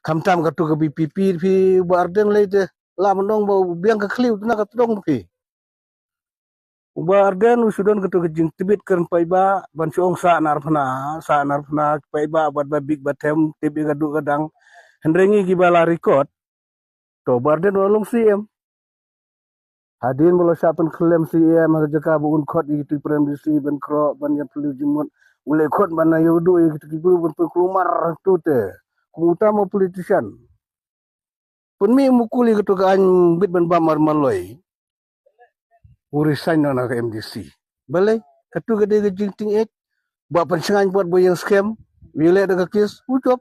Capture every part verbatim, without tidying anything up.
Khamtam katu ka VPP phi, Bah Ardent lei te la mynta ba u biang ka khlieh u tna ka tdong phi. U Bah Ardent u shu don katu ka jingtbit kren paidbah ban shu ong sah nar phna, sah nar phna paidbah bad ba bik ba them tip ïa ka duh ka dang. Hynrei ngi kiba la record, to Bah Ardent u la long CM. Hadien ba la shah pynkhlem CM ha ka jaka ba un khot ïa kitu ki Prime Minister ban khroh ban ïa pynlong jingmut, u leh khot ban ïa u duh ïa kitu ki bru ban pynkulmar tu te. Kum uta ma politician. Pynmih mukul ïa katu ka aiñ bit ban bam ar maloi. U resign na ka MDC. Balei, katu ka dei ka jingting ek. Ba pynshngaiñ pat ba ïeng skhem. Wi leh da ka kes u jop.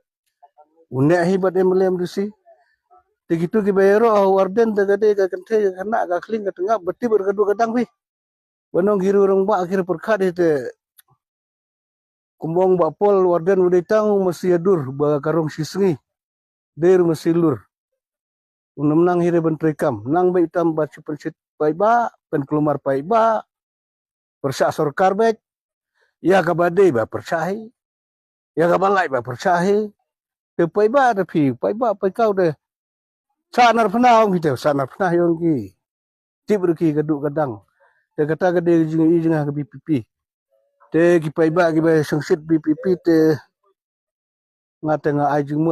U neh hi bad MLA MDC. Te kitu kiba ïaroh ha u Ardent te ka dei ka kynthei ka khynnah ka khlieng ka tngap ba tip bad ka duh ka dang phi. Ba nong ki rangbah ki pyrkhat hi te. Kumba ong Bah Paul, u Ardent u dei tang u masi ïa dur ba ka rong shi sngi. Dei ruh masi lur. Unym nang hi re ban trei kam. Nang beit tam ba shu pynshit paidbah, pynkulmar paidbah. Pyrshah sorkar beit. Ïa kaba dei ba pyrshah hi. Ïa kaba lait ba pyrshah hi. Te paidbah da phi, paidbah paidkaw de. Sah nar phna ong phi te, sah nar phna hi ong ki. Tip ruh ki ka duh ka dang. Te kata ka dei ka jing i jing ha ka VPP. Te ki paidbah kiba shongshit VPP te nga te nga ai jingmut.